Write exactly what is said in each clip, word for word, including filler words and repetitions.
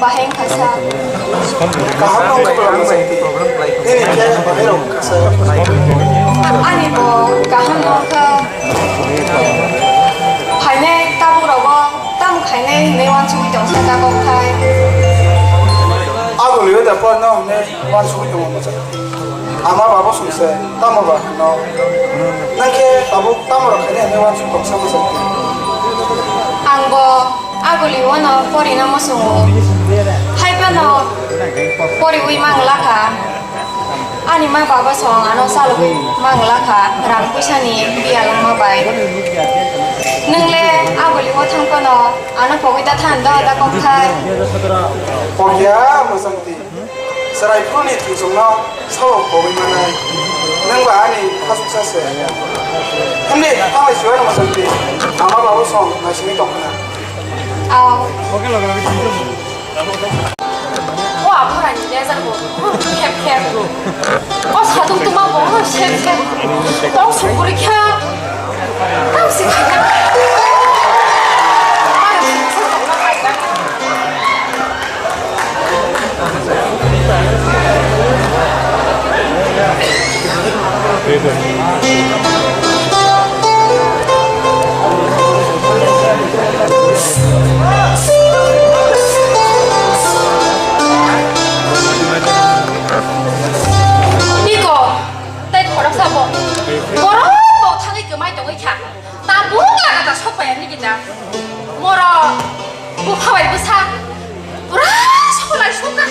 Bahai wngkha sa. Kaham no wngkha, nini khe bahai rok wngkha sa. Ani bo kaham no wngkha. Phainai tabuk rogo tamo khainai hinwi uansugwi tong sa da kokthai. Abo liyo da por no hinwi uansugwi tongo mocha. Ama babo songse tamo ba hino. Nang khe tabuk tamo rok khainai hinwi uansugwi tong sa mocha. Ang bo Aguli wano porina muchungo. Hai phano poriwi mang lakha. Ani ma baba song ano chalogwi mang lakha rang puisani biyal wngma bai. Nwng le aguli o thang phano ano pogwi da than do da kokthai. Pokya mwchangti. Chwrai phuruni thwichongno sabo pogwi manai. Nwng ba ani khasuksa se. Himni thanglai sibai rwma chwngti ama babu song naisingwi tongkhna. Aw. O aphurani lejar bo khep khep. O satung tuma bo khep khep. O sukuri kha. Tamo se khaina. Niko, tei khoroksa bo. Borok bo thangwi kwmai tongwi kha. Tabuk lagata sok pai ani kita. Moro bupha bai bwsa pura sok lai sok ka.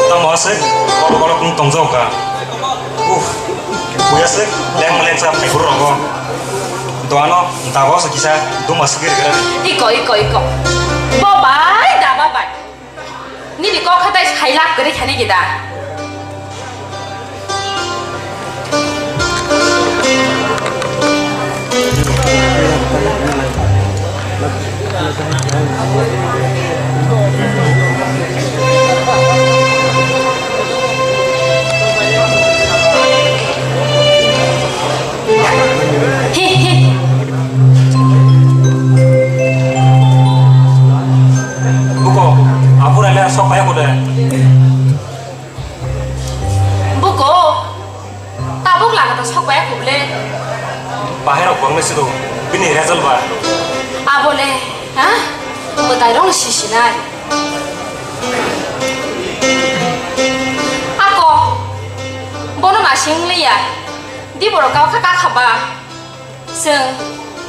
Tamo aswk kolok kolok wng tongjago ka. Uff, buya se leng leng sa phai buru rogo. Doano dago se kisa duma sikir gara. Iko, iko, iko. Bo bai, da ba bai. Nini kok khatai sai lak kwrwi khani gida. Buko, aphuru le sok paya kude. Buko, tabuk lama ta sok paya kuble. Bahai rok bangni sido, bini result ba. Abole, ha? Bwtai rong sisinai. Ako, bono masing liya. Di borok kau kha ka khaba. Chwng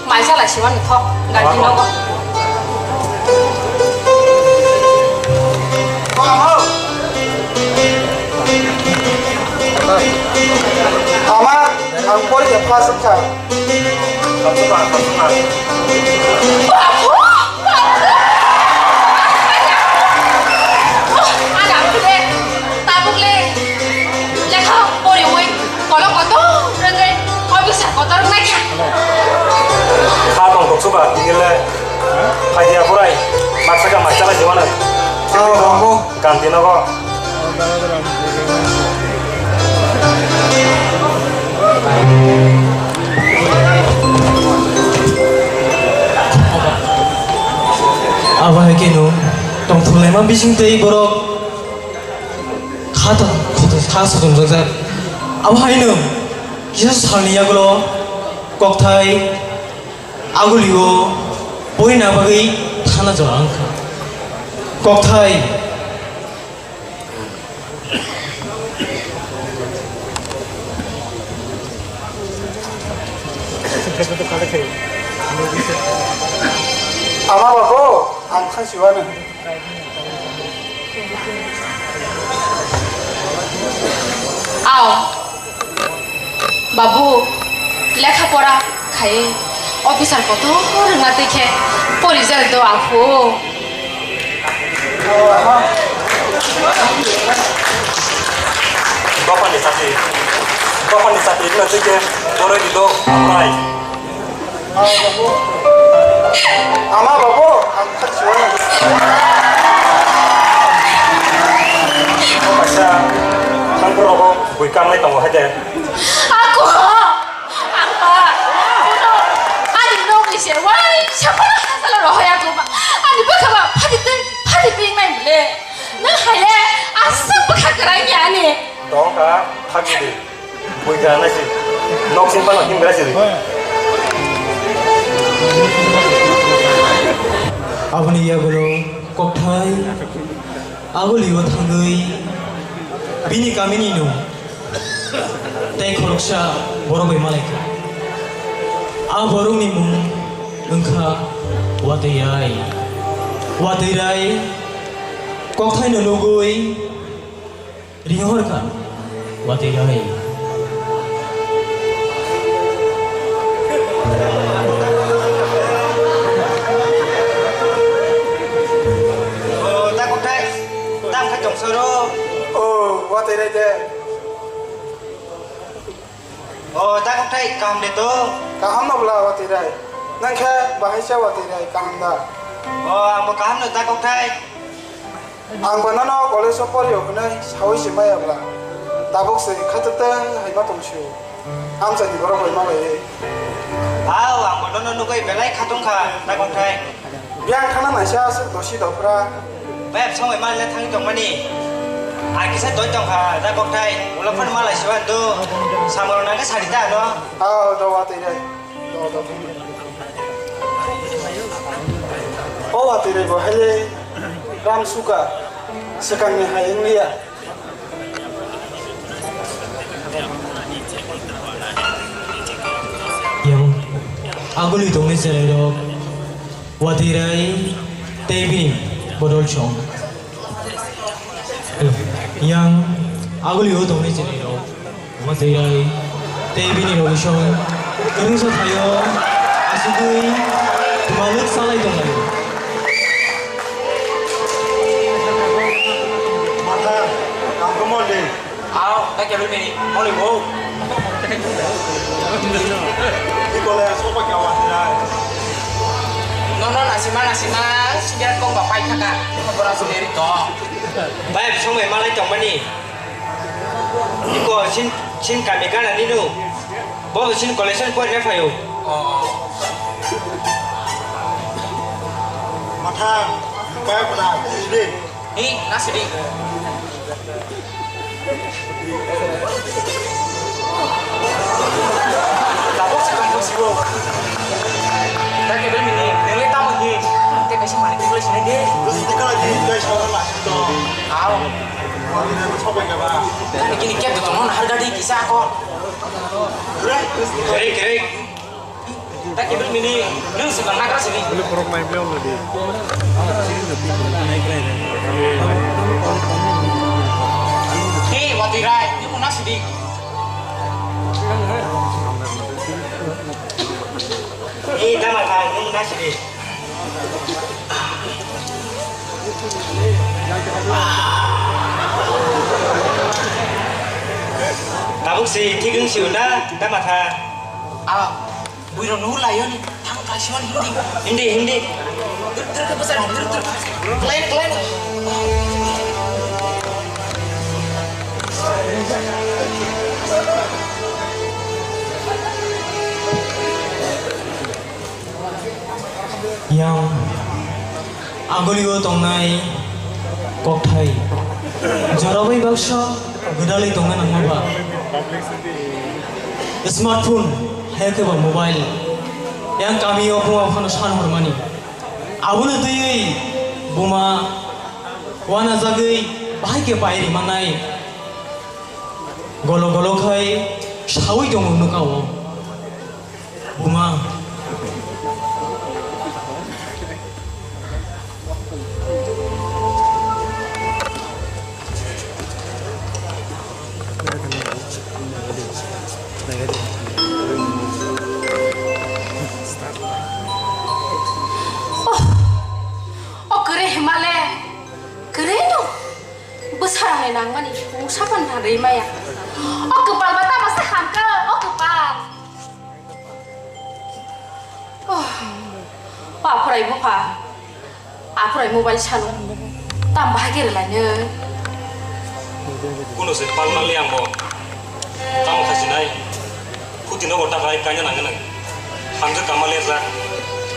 mai chala siwani thok garden nogo. Ama, ang porikha pass wngkha. Babu! Babu! Ada aku deh. Tabuk le. Lekha poriwi. Kolok kotor rwngwi officer kotor wngnaikha. Kha tong toksuba, tini le phaidi apurai, maksa kha maksa lai jemano. Oh, oh. Kanti nogo. Abo hai khe no tongthok laima bising tei borok. Kha to, kha to, kha sotongjak. Abo haino kisa salni yagulo kokthai agulio poina bagwi thana jora wngkha. Kokthai. Ama babu, ang kha siwano. Aw, babu, lekha pora khai officer kotor wngna twi khe pori jal do aphu. Dophani sati, dophani sati wngna twi khe boroi di do aprai. Ama babu, ang kha siwano. Kaisa thangphuru rogo bui kanlai tongo hai de. Aku Tongka thakgwi di. Buikha naisi. Nok sing pano himgra siri. Aboni yagulo kokthai agulio thangwi bini kamini no tei khoroksa borok bai malaikha. A borokni mung wngkha Watwi Rai. Watwi Rai kokthaino nugwi Ringorkha, Watwi Rai. O, ta kokthai, tamo khe tong soro. O, Watwi Rai de. O, ta kokthai, kaham de to? Kaham no bwla, Watwi Rai. Nang khe bahai se, Watwi Rai, kaham da? O, ang bo kaham no, ta kokthai. Ang bo nono college o pori o hwnwi saui se maya bwla. Tabuk se khatuk tang hai ma tong sio. Amchai ni borok bai ma bai. Hao, ang bo nono nugui belai khatung kha, ta kokthai. Biyang thangna naisa aswk dosi dophra. Bai, absong bai ma le thangwi tongmani. Ang kisa doi tong kha, ta kokthai. Ulo phano ma lai siwan do. Samung rok nang khe sari ta ano. Hao, do Watwi Rai. Do, do. O Watwi Rai bo hai le ram suka. Swkang ni hai wng liya. Yang aguli tongni chwrairok Watwi Rai tei bini bodol song. Yang aguli o tongni chwrairok Watwi Rai tei bini rogwi song kwrwngsa thaio asugwi twmalwk salai tonglaio. Mata, ang khe mol di. Ao, ta kebel mini, mol di bo. Di kole sopa kya wa di rai. No, no, nasima, nasima, sigaret kok ba pai thaka. Bora sunderi to. Bai, song bai malai tongmani. Iko sin, sin kami gana ninu. Bo sin collection point na phayo. Matha, bai pada, ini. Hi, nasi di. Tabuk si kang si bo. Tadi beli mini, nilai tamu hi. Tadi kasih mani, tadi kasih nanti. Terus kita lagi guys, orang lah. Tahu. Kini kep tu tongno nahar gadi kisa ako. Kere, kere. Tak kebel mini, nung sukang nagra sini. Beli borok mai beli onglo di. Hei, Watwi Rai, nung nak sidi. Hei, dama kang, nung nak sidi. Tabuk si thik wng si da, da matha. Ah, buino nuhur layo ni, thang thang si mani Hindi. Hindi, Hindi. Truk, truk, besar, truk, truk. Kelain, kelain. Yang agulio tongnai kokthai jorabwi baksa gwdalwi tongna nangma ba smartphone, hai khe ba mobile. Yang kamio buma phano san hormani, abono twiwi buma wanajagwi bahai khe pai rimannai. Golo golo khai saui tongo nokao. Buma. Oh, oh, kwrwi himale, kwrwi no. Bwsarangni nangmani mungsa phano thangrwi maya. O kwpal ba tamo se hamkha, o kwpal. Oh, o aphurai bupha. Aphurai mobile sano. Tam bahai khe rwlaino. Kuno se palmali ang bo. Tamo khasinai. Khuti nogo ta khai kaina nang nang. Hamjwk kama lerjak.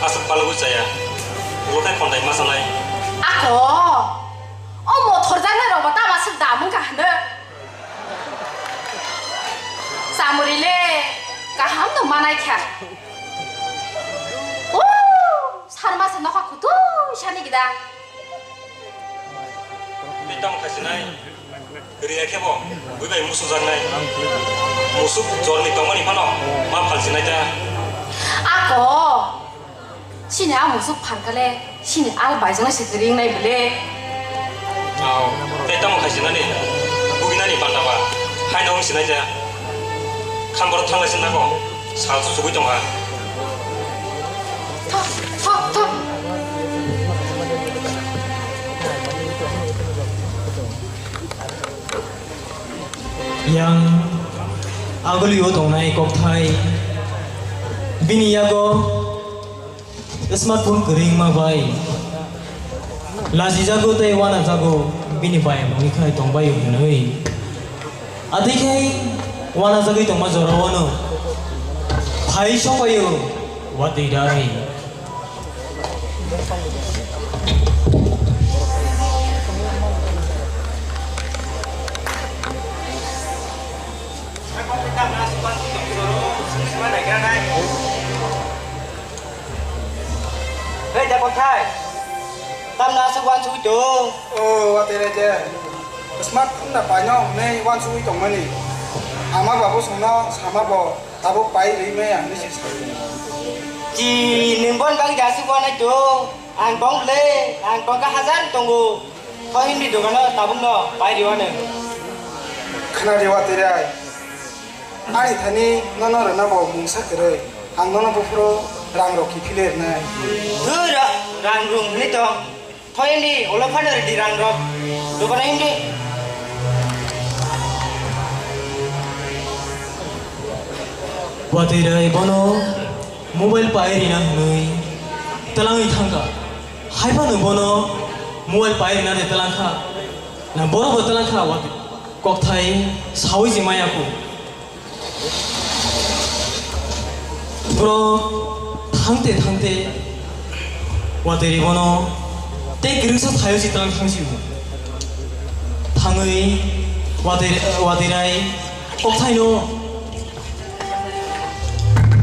Aswk palwi chaya. Ulo khai khonthai ma sanai. Ako. O mothor jaknai rok bo tamo aswk dam wngkha hwno. Amuri le kaham no manai kha. O, sar masa nokha kutu sani gida. Tei tamo khasinai, riya khe bo, bui bai musujaknai. Musuk jorni tongmani phano ma phalsinai ta. Ako, chini a musuk phalkale, chini al baijaknai se ringnai bele. Ao, tei tamo khaisinani, buginani banta ba, haino wng sinai ta. Khan borok thanglai sin nago, sal sugui tongkha. Thok, thok, thok. Yang agulio tongnai kokthai bini yago smartphone kwrwngma bai lachijago tei wanajago bini bayam wngwi khai tongbaio hwnwi. Atwi khai wanajagwi tongma jorao'-no phai sokbaio watwi dai. Hei, da kokthai. Tamna aswk wansugwi tong? O, watwi rai de. Smartphone da paino hwnwi wansugwi tongmani. Ama babu songno sama bo tabuk pai rwi maya hwnwi se sa. Chi, nwng bon bagwi da aswk wanai tong? Ang tong le, ang tongkha hajar tongo. Kho himni dogano tabukno pai rwano. Khna de watwi rai. Ani thani nono rwna bo mungsa kwrwi. Ang nono buphuru rang rok kiphilwi rwnai. Thwi ra-, rang rung hwnwi tong. Kho himni ulo phano rwdi rang rok. Dogano himdi. Watwi rai bono mobile pai rina hwnwi twlangwi thangkha. Hai phano bono mobile pai rina de twlangkha. Na borok bo twlangkha, watwi kokthai sawi se maya kho. Borok thangte thangte watwi ri bono tei kwrwngsa thaio se twlang thang sio. Thangwi watwi, watwi rai Kokthaino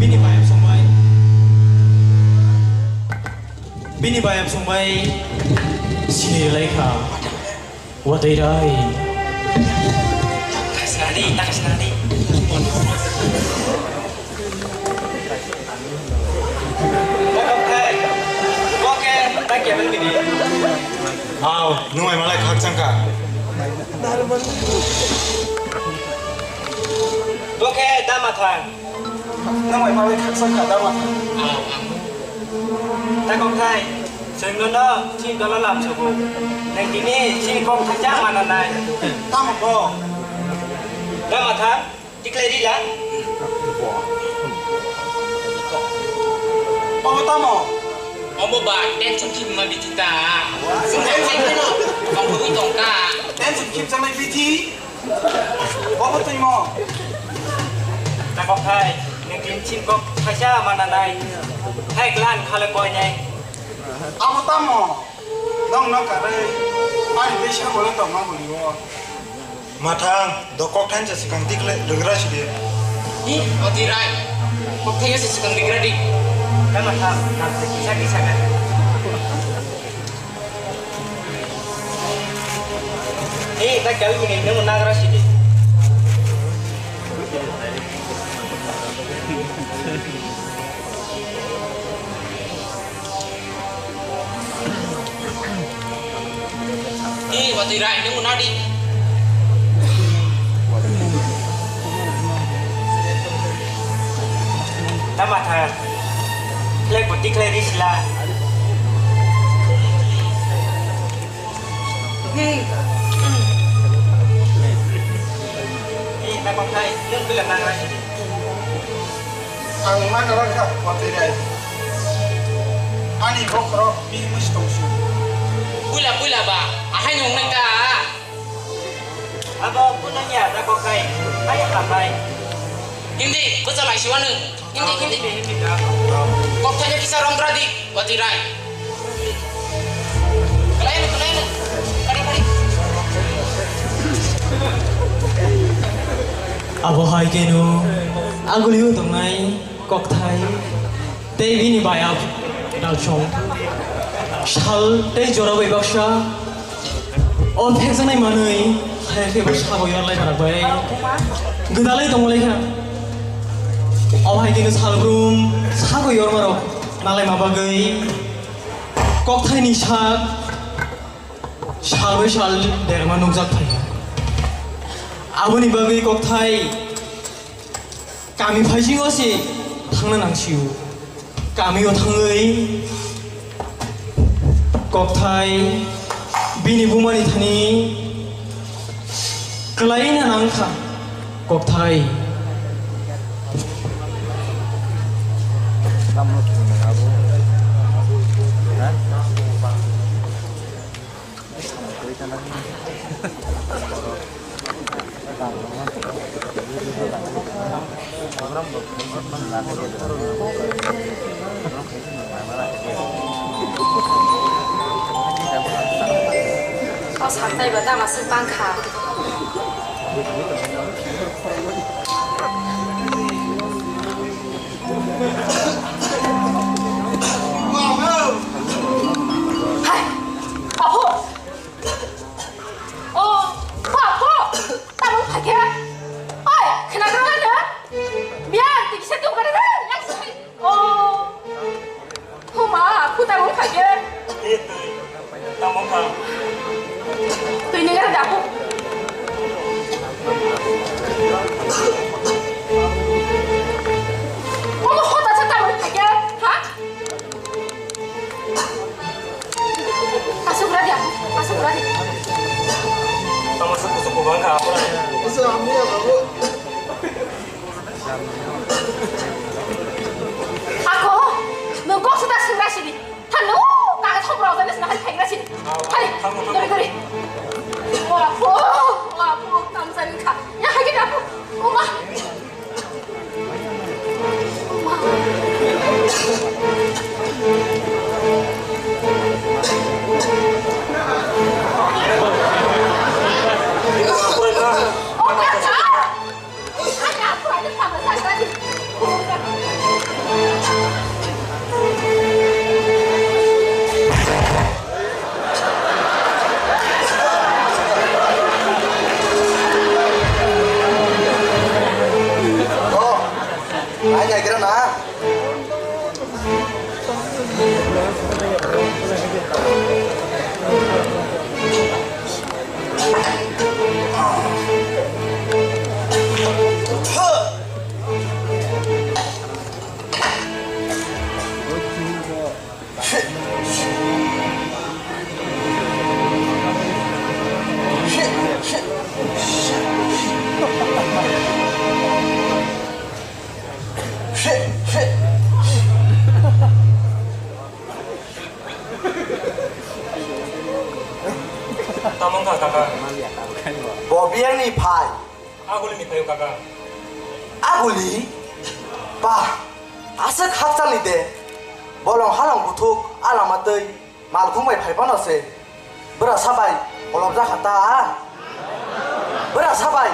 bini bayap songbai, bini bayap songbai sini rwlai kha. Watwi rai. Kasnani, ta kasnani. Oke, tak ya bini. Aw, nwng bai malai khakchang kha. Bo khe dama thang. Nwng bai malai khaksa kha dama thang. Aw, ang. Takhok thai, chwng nono chini dolo lam sobo. Nwng tini chini kok thangcha mana nai. Tamo bo? Dama thang. Tiklai rila. Omo tamo? Omo ba, tension khibima bithi ta. Tension khibima? Tongthogwi tongkha. Tension khibjaknai bithi? Omo twimo? Takhok thai, nwng tin chin kok thaisa mana nai. Hai klan khala koi nai. Amo tamo? Nokno karwi ani tei samungno tongma bwlwi o. Mathang, do kok thansa swkang tikle rwgra sidi. Hi, oti rai. Kok thansa swkang rwgra di. Tamo thang, nang kisa kisa ka. Hi, ta kal mini nang nagra sidi. Di, watwi rai, nung unadi. Tama thar. Khlai poti khlai risla. Hey. Hey, tak pakai. Nung bilang nang rai. Ang ma nara kha watwi rai. Ani bokhorok bihmwi si tongsu. Puila puila ba, ahai nung nai ta. Abo punanya da kokai, hai hapai. Hindi, bwsa lai siwa nung. Hindi, hindi. Hindi, hindi da. Kok thanya kisa rong bradi, watwi rai. Kalai nung, kalai nung. Kari, kari. Abo hai keno agulio tongnai kokthai tei bini bayap dalsong sal tei jora bai baksa o phekjaknai manwi hai khe bo sago yorlai barak bai gwdalai tonglaikha. Abo hai keno salbrum sago yormarok nalaima bagwi kokthaini sak sal bai sal derma nukjak phaikha. Aboni bagwi kokthai kami phaisingo se thangna nangsio. Kamio thangwi kokthai bini bumani thani kwlaina nangkha kokthai. O saktai ba dama se bangkha. Hai, babu. O, babu. Tamo phage. Oi, khna gra na. Biya, tikse tu kare na. Yak sai. O. Huma, khuta wng kha khe. Twi, twi. Tamo kha. Twi nang da ko. Omo hota sa tamo kha khe, ha? Asuk ra dia, asuk ra dia. Tamo sa kusuk ko bang kha, apa? Asa, amu ya, babu. Ako, nwng kok suda swngna sidi. Thangno, naga thok rok jani swngna hari phaigra sidi. Hari, dori dori. Wa po, wa po, tamsani kha. Ya hagi da po. Oma. Oma. Oma cha. Nai naigra na. Tamo wngkha kaka? Bo biyangni phai. Agulini phaio kaka. Aguli? Ba, aswk hakchalni de. Bolong halong buthuk, alama twi. Malkhung bai phai phano se bwrasa bai kolobjak kha ta. Bwrasa bai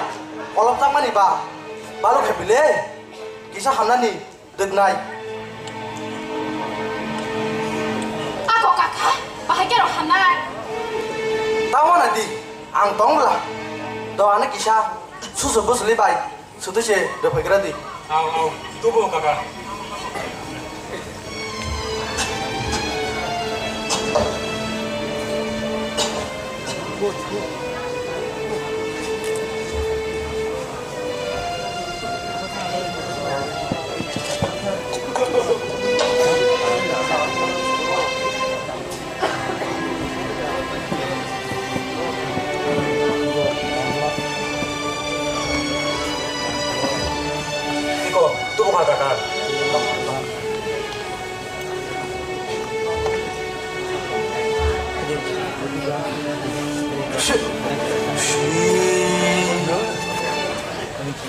kolobjakmani ba balok khe bile kisa hamnani dwknai. Ako kaka, bahai khe rok hamnai. Tamo na di, ang tong bwla. Do ano kisa susu bwswli bai. Sotwi se rwphaigra di. Au, au, tubu kaka. Iko, tubu kha kaka.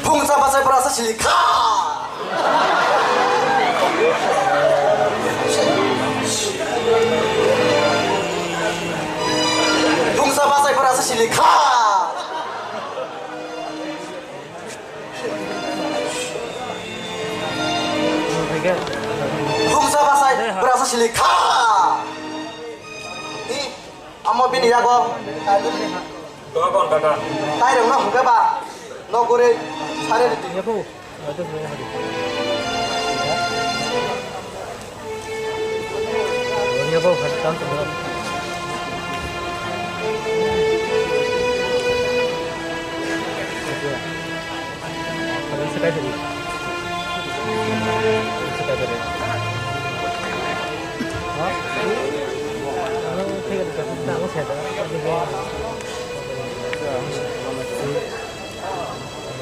Phung sa bachai bwrasa sili kha. Phung sa bachai bwrasa sili kha. Khungsa basai, brasa silik kha. Ni, amo bini yago. Dogon kaka. Tai rok no hwnkhe ba, no guri sare riti.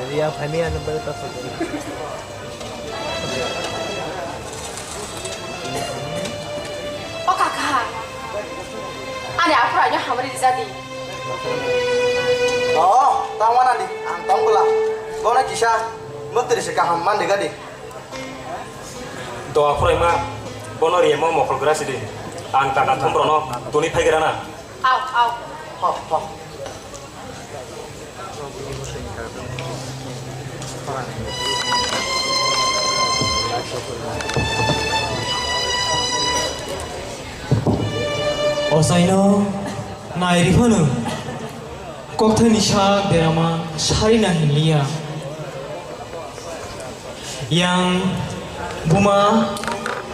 Ria phaimya number ta phone. O kaka, ani aphuru aino hamari rijadi. O, tangwana di, ang tong bwla. Bono kisa mwtwri se kaham man dega di. Do aphuru ima bono riyamo mokol gra sidi. Ang kaka thomprono tuni phaigrana. Au, au. Ho, ho. Osaino nai ri phano, kokthaini sak derama sari na hinliya. Yang buma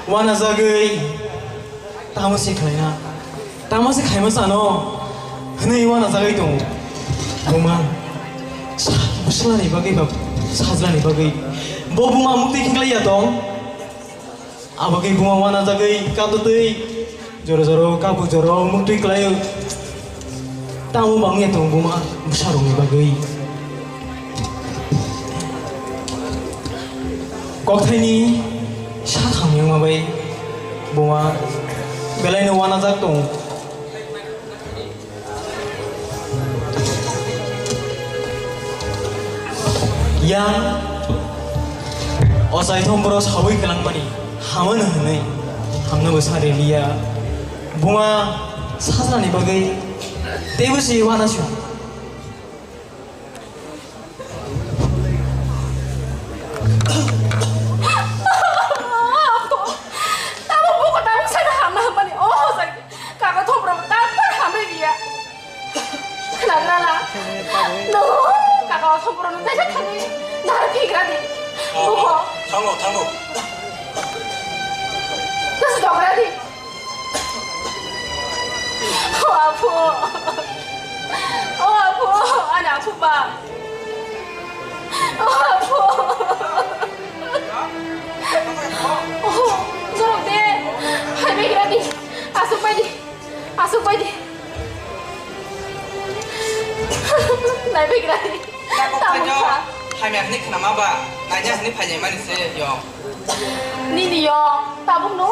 wanajagwi tamo se khlaina, tamo se khaima sano hwnwi wanajagwi tongo. Buma sa-, bwswlani bagwi ba sajlani bagwi bo buma muktwi khlaiya tong. Abagwi buma wanajagwi kaptwi. Jora jora o kabu jora o muktwi kwlaio. Tamo bangya tong buma bwsarokni bagwi. Kokthaini sakham yangma bai buma belaino wanajak tong. Yang ochai thom boro sawi kwlangmani hamano hwnwi hamno bo sa reliya. Buma sajlani bagwi teibo se wanasio. Tamo buko tamo sana hamna hamani o ochai. Kaka thopra mo ta ta hamri dia. Khna grala. No, kaka thopra no ta ta thani. Nar phi gradi. Buko. Thango, thango. Nasi dogradi. O aphu. O aphu, ani aphu ba. O aphu. O, jorok de. Hai begra di. Asuk bai di. Asuk bai di. Nai begra di. Tabuk kha. Hamya hini khna ma ba. Naija hini phai mani se yo. Nini yo. Tabuk no.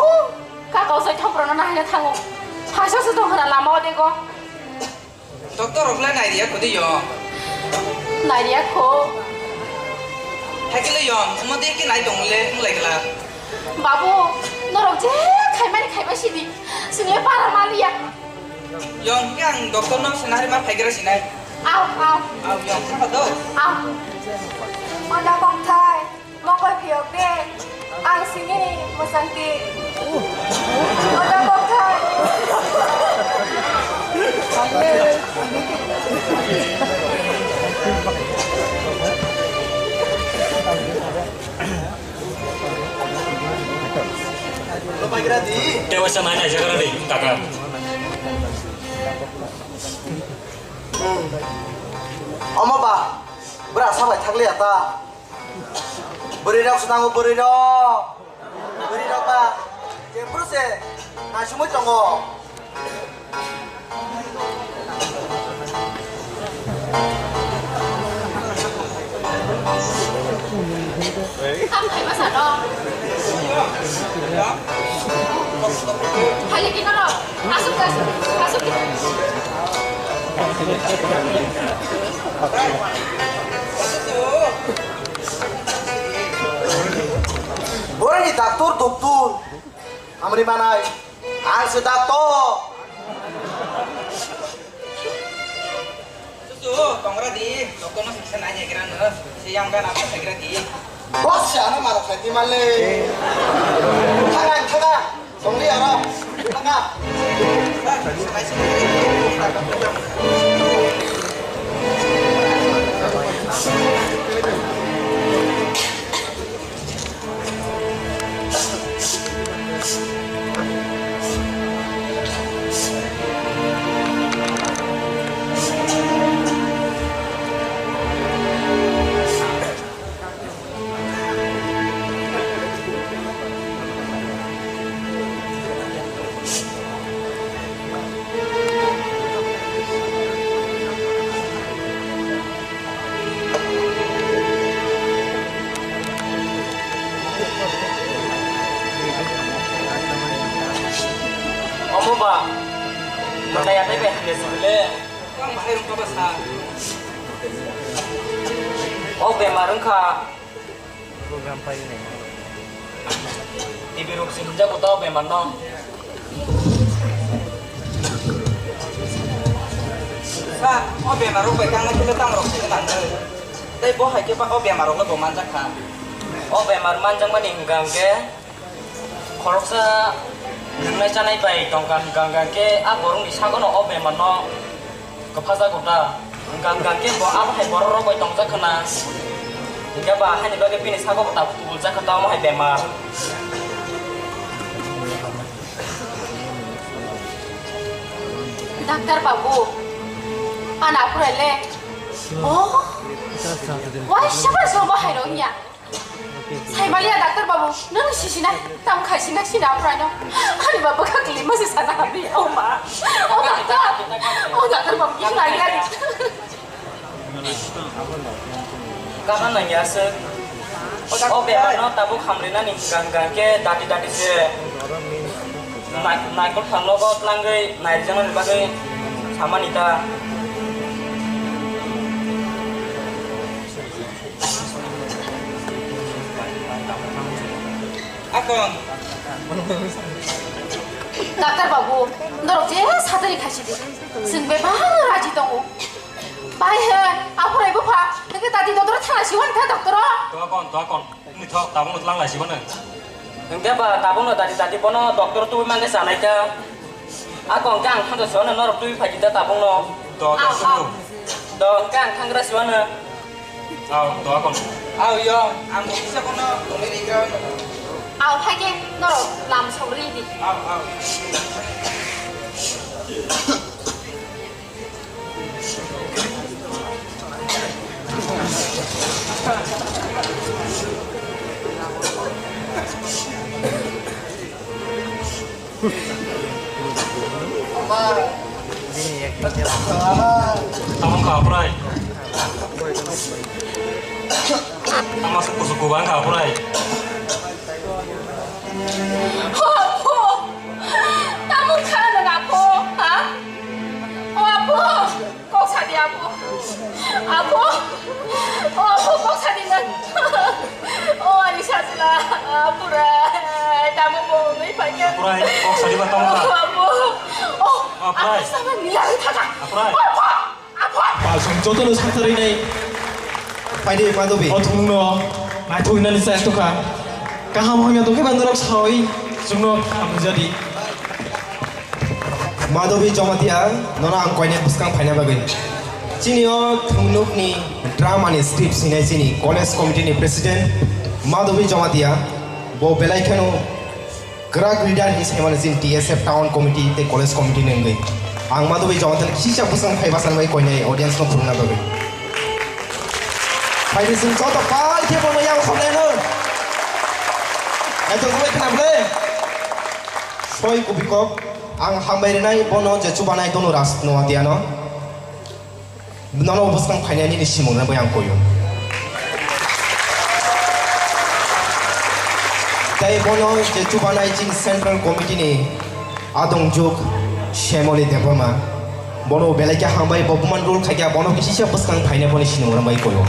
Kaka ochai thopra no nahaina thango. Phaisa se tong khna lama o dego. Doctor rok le nai riya kho de yo. Nai riya kho. Hakhe le yo, omo de ke nai tong le, wng lai gla. Babu, norok je khaimani khaibai sidi. Chwng le para maliya. Yo, hwnkhe ang doctor no se nari ma phaigra sinai. Aw, aw. Aw, yo, hwnkhe do. Aw. Mada kokthai. Mokol phiyok de, ang sini ni mwchang di. Oda kokthai. Tewasa mana jaga ni kaka. Omo ba, bra sabai thakliya ta. Bwrwi rok se nango, bwrwi rok. Bwrwi rok ba jephuru se naisingwi tongo. Tamo hai masa no. Hali kino no. Asuk, asuk, asuk. Boroni doctor, doctor. Amri manai. Ang se doctor. Susu, tongra di. Doctor no siksa nai jagra no. Se yang kan apa jagra di. Bos, siya na maro. Thaga, thaga. Songli aro. Thaga. Omo ba, mwnai atai bai hamya sibile. O bemar wngkha. T B rok se hinjago ta o bemar no. Sa, o bemar rok bai kang na khe tang rok se nang. Tei bo hai khe ba o bemar rok no bo manjak kha. O bemar manjak mani hwnkha hwnkhe khoroksa nwngnai chanai bai tongkha hwnkha hwnkhe a borok ni sago no o bemar no Kwphajago ta. Hwnkha hwnkha khe bo abo hai borok rok bai tongjak khna. Hwnkhe ba haini bagwi bini sago bo tabuk tubuljak kha tamo hai bemar. Doctor babu, ana apurai le. Oh, wai sabar sobo hai rok ya. Saimaliya doctor babu, nang sisina, tam khaisina sina aphraino. Ani ba bwkha kwlwi masi sana hamri, o ma. O doctor, o doctor babu, kisa nang ya. Kaha nang ya se. O bemar no tabuk hamrinani hwnkha hwnkha khe dati dati se. Nai-, naikol thangno bo tlangwi nairijak nani bagwi samani ta. Akon. Doctor babu, norok je satani khaisidi. Chwng bebak raji tongo. Bai he, aphrai bupha, nokhe tati doctor thana siwan tha doctor. Doakon, doakon. Nini thok, tabung tlang lai sibano. Hwnkhe ba tabukno dati dati bono doctor tubui mangkhe chanai ta. Ako hwnkhe ang thangkhe sono norok tubui phaidi ta tabukno. Do, do, Aw, tubui. Aw. Do hwnkhe ang thangkhe sibano. Aw, do akon. Aw, yo, ang bo kisa bono tongwi ringo. Aw, phaikhe norok lam sogri di. Aw, aw. Tamo kha prai. Tamo suku suku bang kha prai. Ho, ho. Tamo kha nang apo, ha? O apo, kok sadi apo. Apo, o apo, kok sadi nang. O ani sajla, apurai, tamo mo ngai panya. Apurai, kok sadi ba tamo ba? O apo, o, apurai. Apo sama ni lagi thaka. Apurai. O apo. Palsong jotono saktharwi nai. Phaidi Madhabi. O thumungno naithok hinani chai tokha. Kaham hamya tongkhe ba norok sawi chwngno hamjadi. Madhabi Jamatia, nono ang koine bwskang phaina bagwi. Chini o thumnukni drama ni script sinai chini college committee ni president Madhabi Jamatia, bo belai kheno Kwrak leader hinwi saimano chini T S F Town Committee tei College Committee ni wngwi. Ang Madhabi Jamatia kisa bwsang phai bachana bai koinai audience no phurungna bagwi. Phaidi chwng joto pai khe bono yang khoblaino. Naithok bai khna bwle. Soi kubikok ang hambai rinai bono je chubanai Donu Raj Noatia no. Nono bwskang phainai nini simung rwna bai ang koyo. Tei bono je chubanai chini Central Committee ni adong juk Shyamoli Debbarma. Bono belai khe hambai bo buman rule khaikha bono kisa bwskang phainai boni simung rwna bai koyo.